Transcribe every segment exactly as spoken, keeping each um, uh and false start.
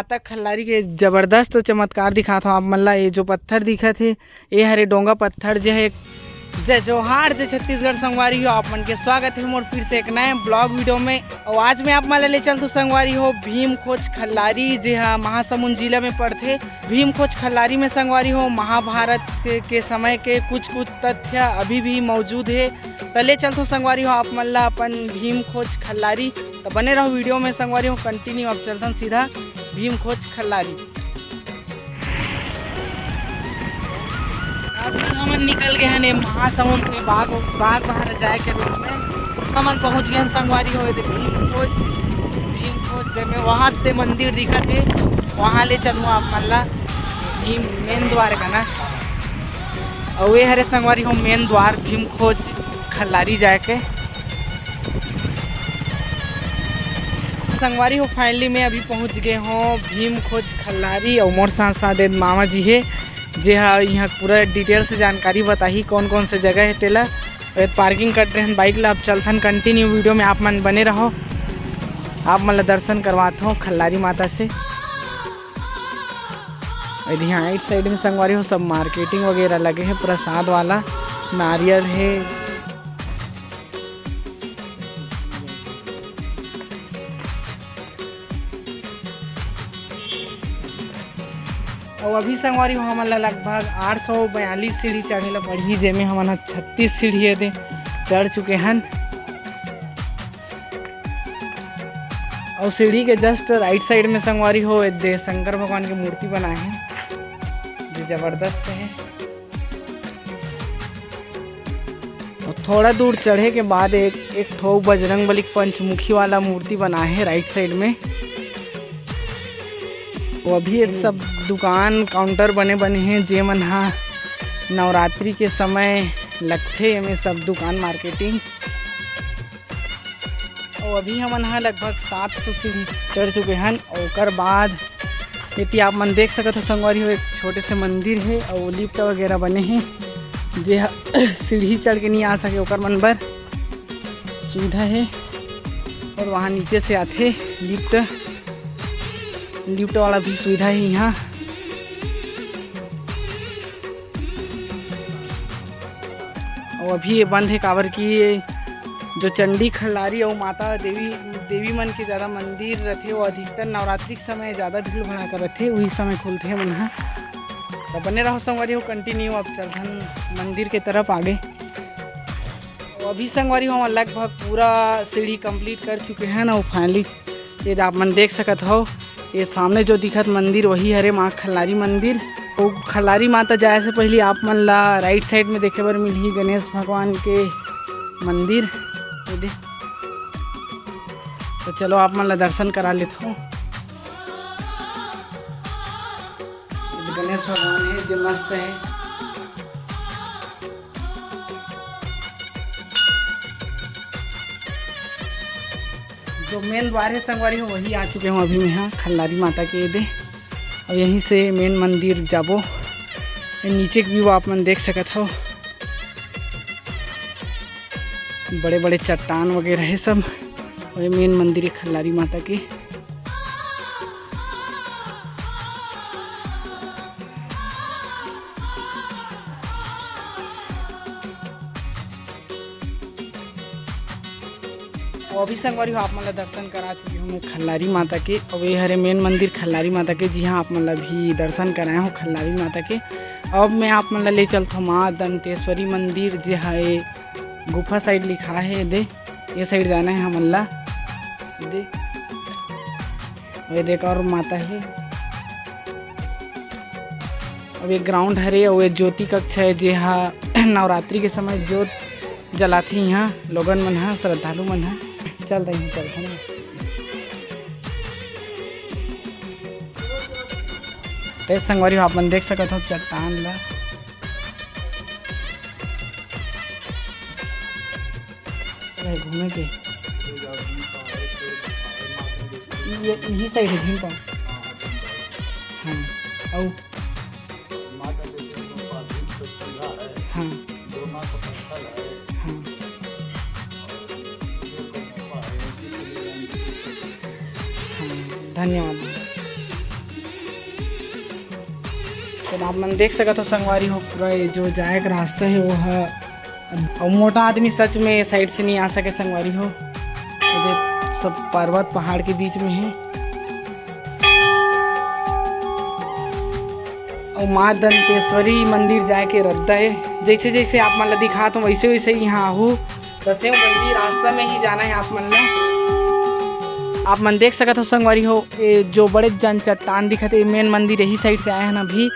माता खल्लारी के जबरदस्त चमत्कार दिखात हव आप मन ला। ये जो पत्थर दिखत हे, ये हरे डोंगा पत्थर, जे हे एक जय जोहार, जय छत्तीसगढ़ संगवारी हो। आप मन के स्वागत हे मोर फिर से एक नए ब्लॉग वीडियो में। अउ आज मैं आप मन ला ले चलथों संगवारी हो भीम खोज खल्लारी, जे हा महासमुंद जिला में पड़थे। भीम खोज खल्लारी में संगवारी हो महाभारत के, के समय के कुछ कुछ तथ्य अभी भी मौजूद हे। त ले चलथों संगवारी हो आप मन ला अपन भीम खोज खल्लारी। त बने रहो वीडियो में संगवारी हो, कंटिन्यू। अब चलथन सीधा भीम खोज खल्लारी। अभी हमन निकल गए हन ये महासमुंद से बाग, बाग बहरा जाए के रूट में। हमन पहुंच गए हन संगवारी हो, ये दे भीम खोज, भीम खोज दे में वहाँ दे मंदिर दिखत हे, वहाँ ले चलूँ आप मन ला। भीम मेन द्वार का ना, अउ ये हरे संगवारी हो मेन द्वार भीम खोज खल्लारी जाए के। संगवारी हो, finally मैं अभी पहुंच गए हों भीम खोज खल्लारी, अउ मोर साथ साथ एक मामा जी हे, जे हा इहाँ पूरा detail से जानकारी बताही कौन कौन से जगह हे तेला। अउ पार्किंग कर रहे हैं बाइक ला। अब चलथन कंटिन्यू वीडियो में, आप मन बने रहो, आप मन ला दर्शन करवात हों खल्लारी माता से। अउ इहाँ राइट साइड में संगवारी हो सब मार्केटिंग वगैरह लगे हे, प्रसाद वाला नारियल हे। अउ अभी संगवारी हो हमन ला लगभग आठ सौ बयालीस सीढ़ी चढ़े ला पड़ही, जेमे हमन ह छत्तीस सीढ़ी ये दे चढ़ चुके हन। अउ सीढ़ी के just राइट साइड में संगवारी हो ए दे शंकर भगवान के मूर्ति बना हे, जो जबरदस्त हे। अउ थोड़ा दूर चढ़े के बाद एक, एक ठो बजरंग बली के पंचमुखी वाला मूर्ति बना हे राइट साइड में। वो अभी ये सब दुकान काउंटर बने बने हे, जे मन हा नवरात्रि के समय लगथे, एमे सब दुकान मार्केटिंग। अउ अभी हमन ह लगभग सात सौ सीढ़ी चढ़ चुके हन। अउ ओकर बाद एती आप मन देख सकत हो संगवारी हो, एक छोटे से मंदिर हे अउ लिफ्ट वगैरह बने हे, जे ह सीढ़ी चढ़ के नहीं आ सके ओकर मन बर सुविधा हे। अउ वहाँ नीचे से आथे लिफ्ट, लिफ्ट वाला भी सुविधा हे यहाँ। अउ अभी ये बंद हे, काबर कि ये जो चंडी खल्लारी अउ माता देवी, देवी मन के ज़्यादा मंदिर रथे, वो अधिकतर नवरात्रि के समय ज़्यादा भीड़ भड़ाका रथे, उही समय खुलथे मन ह। त बने रहो संगवारी हो, कंटिन्यू अब चलथन मंदिर के तरफ आगे। अउ अभी संगवारी हो, हमन लगभग पूरा सीढ़ी कंप्लीट कर चुके हैं ना, वो फाइनली ये आप मन देख सकत हो, ये सामने जो दिखत मंदिर, वही हरे माँ खल्लारी मंदिर। तो खल्लारी माता जाए से पहले आप मन ला राइट साइड में देखे बर मिलही गणेश भगवान के मंदिर। ये दे, तो चलो आप मन ला दर्शन करा लेथों। ये गणेश भगवान हे, जे मस्त हे। जो मेन द्वार हे संगवारी हो, वही आ चुके हों अभी मैं हा खल्लारी माता के ये दे। अउ यहीं से मेन मंदिर जाबो। ये नीचे के व्यू आप मन देख सकत हो, बड़े बड़े चट्टान वगैरह हे सब। अउ ये मेन मंदिर हे खल्लारी माता के। अउ अभी संगवारी हो, आप मन ला दर्शन करा चुके हों मैं खल्लारी माता के। अउ ये हरे मेन मंदिर खल्लारी माता के, जिहाँ आप मन ला भी दर्शन कराए हों खल्लारी माता के। अब मैं आप मन ला ले चलथों माँ दंतेश्वरी मंदिर, जे हे गुफा साइड लिखा हे, दे ये साइड जाना हे हमन ला, दे। ये देख और माता हे। अब ये ग्राउंड हरे, अउ ये ज्योति कक्ष हे, जे हा नवरात्रि के समय ज्योत जलाथे इहाँ लोगन मन हा, श्रद्धालु मन हा। चल दे, चल दे। ते संगवारी हो, आप मन देख सकत हो चट्टान ला। अरे, घूमे के। ये, यही साइड हे भीम पाव। हाँ, अउ हाँ। हाँ। हाँ, धन्यवाद। आप मन देख सकत हो संगवारी हो, पूरा ये जो जाए के रास्ता हे वो ह, अउ मोटा आदमी सच में ये साइड से नहीं आ सके संगवारी हो। ये देख, सब पर्वत पहाड़ के बीच में हे। अउ माँ दंतेश्वरी मंदिर जाए के रद्दा हे। जैसे जैसे आप मन ला दिखात हो वैसे वैसे ही यहाँ आहू। तो सेव गली रास्ता में ही जाना है आप मन ला। आप मन देख सकत हो संगवारी हो, ये जो बड़े जन चट्टान दिखत हे, मेन मंदिर यही साइड से आए हैं अभी।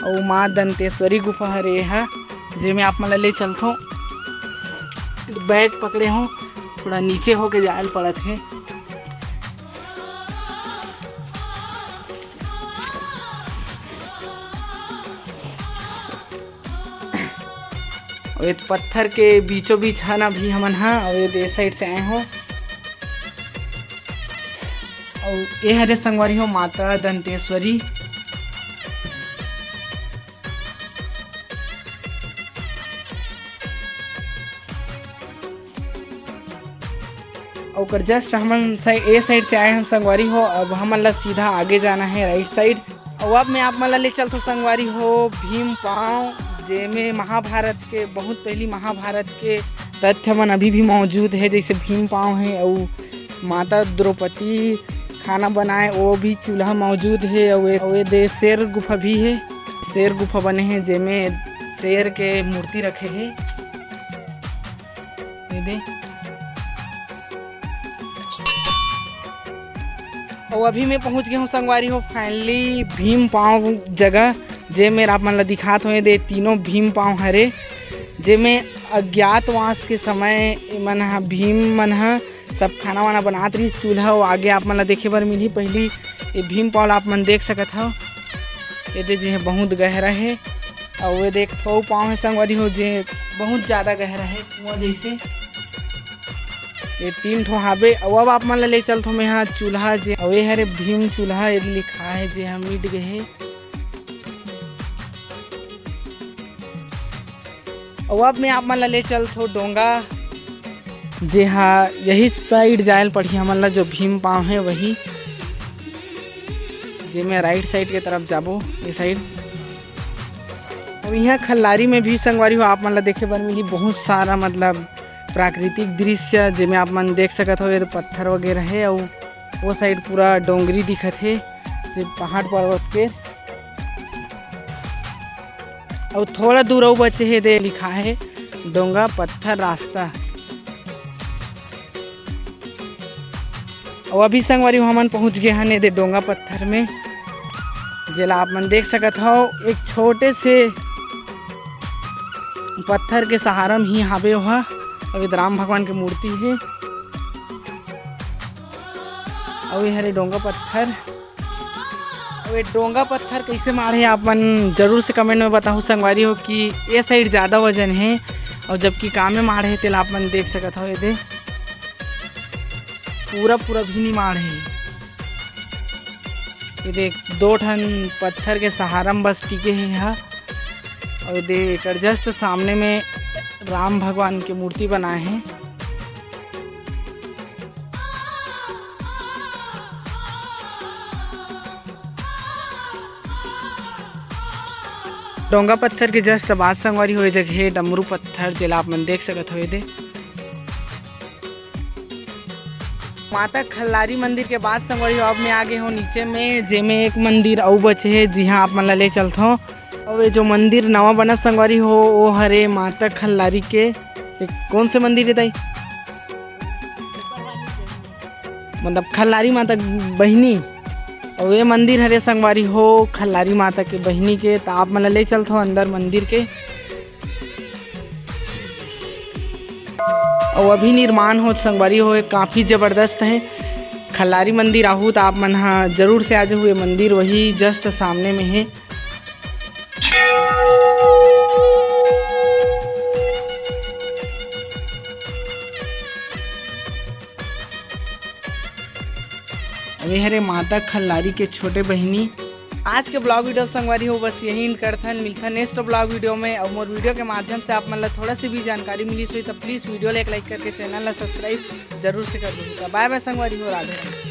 अउ माँ दंतेश्वरी गुफा हरे ये ह, जेमे आप मन ला ले चलथों। बैग पकड़े हो, थोड़ा नीचे होके जायल पड़त हे। अउ ये पत्थर के बीचों बीच हन अभी हमन हा, अउ ये दे साइड से आए हो। अउ ये हरे संगवारी हो माता दंतेश्वरी। ओकर जस्ट हमन साइ-, ए साइड से आए हन संगवारी हो। अब हमन ला सीधा आगे जाना है राइट साइड। अउ अब मैं आप मन ला ले चलथों संगवारी हो भीम पांव, जेमे महाभारत के, बहुत पहली महाभारत के तथ्य मन अभी भी मौजूद है, जैसे भीम पांव है अउ माता द्रौपदी खाना बनाए वो भी चूल्हा मौजूद है। अउ ए, अउ ए दे शेर गुफा भी है, शेर गुफा बने है जेमे शेर के मूर्ति रखे है। ये दे। अउ अभी मैं पहुंच गए हूँ संगवारी हो फाइनली भीम पांव जगह, जे मेर आप मन ला दिखात हों। ये दे तीनों भीम पांव हरे, जेमे अज्ञातवास के समय एमन ह, भीम मन ह सब खाना वाना बनात रहिस चूल्हा। अउ आगे आप मन ला देखे बर मिलही। पहली ये भीम पांव ला आप मन देख सकत हव, ये दे जे ह बहुत गहरा हे। अउ ये दे एक ठो पांव हे संगवारी हो, जे बहुत ज्यादा गहरा हे, कुआं जैसे। ये तीन ठो हाबे। अउ अब आप मन ला ले चलथों मैं हा चूल्हा जे, अउ ये हरे भीम चूल्हा, ये लिखा हे जे ह मिट गए हे। अउ अब मैं आप मन ला ले चलथों डोंगा, जे हा यही साइड जायल पड़ही हमन ला, जो भीम पांव हे वही, जे मैं राइट साइड के तरफ जाबो, ये साइड। अब यहाँ खल्लारी में भी संगवारी हो आप मन ला देखे बर मिली बहुत सारा मतलब प्राकृतिक दृश्य, जेमे आप मन देख सकत हो ये पत्थर वगैरह है, अउ वो साइड पूरा डोंगरी दिखत हे, जे पहाड़ पर्वत के। अउ थोड़ा दूर अउ बचे हे, दे लिखा हे डोंगा पत्थर रास्ता। अउ अभी संगवारी हो हमन पहुंच गए हन एदे डोंगा पत्थर में, जेला आप मन देख सकत हव, एक छोटे से पत्थर के सहारा में ही हावे ओहा। अउ एदे राम भगवान के मूर्ति हे, अउ ये हरे डोंगा पत्थर। अउ ये डोंगा पत्थर कैसे माढ़े, आप मन जरूर से कमेंट में बताहू संगवारी हो कि ये साइड ज़्यादा वजन हे, अउ जबकि कामे माढ़े हे, तेला आप मन देख सकत हव। ये दे पूरा पूरा भी नहीं माढ़े हे। ये देख, दो ठन पत्थर के सहारा में बस टिके हे हा। अउ ये दे, एकर जस्ट सामने में राम भगवान के मूर्ति बनाए हे। डोंगा पत्थर के जस्ट बाद संगवारी हो, ये जगह हे डमरू पत्थर, जेला आप मन देख सकत हो। ये दे माता खल्लारी मंदिर के बाद संगवारी हो, अब मैं आ गए हूँ नीचे में, जेमे एक मंदिर अउ बचे हे, जिहाँ आप मन ला ले चलथों। अउ ये जो मंदिर नवा बना संगवारी हो, वो हरे माता खल्लारी के। ये कौन से मंदिर हे दाई? मतलब खल्लारी माता बहिनी। अउ ये मंदिर हरे संगवारी हो खल्लारी माता के बहिनी के, त आप मन ला ले चलथों अंदर मंदिर के। अउ अभी निर्माण होत संगवारी हो, काफ़ी जबरदस्त हे। खल्लारी मंदिर आहू त आप मन ह जरूर से आ जाहू, ये मंदिर वही जस्ट सामने में हे। अउ ये हरे माता खल्लारी के छोटे बहिनी। आज के ब्लॉग वीडियो संगवारी हो बस यही end करथन, मिलथन नेक्स्ट ब्लॉग वीडियो में। अउ मोर वीडियो के माध्यम से आप मन ला थोड़ा सी भी जानकारी मिलिस होही त प्लीज वीडियो ला एक लाइक करके चैनल ला सब्सक्राइब जरूर से कर दू। त बाय बाय संगवारी हो, राधे राधे।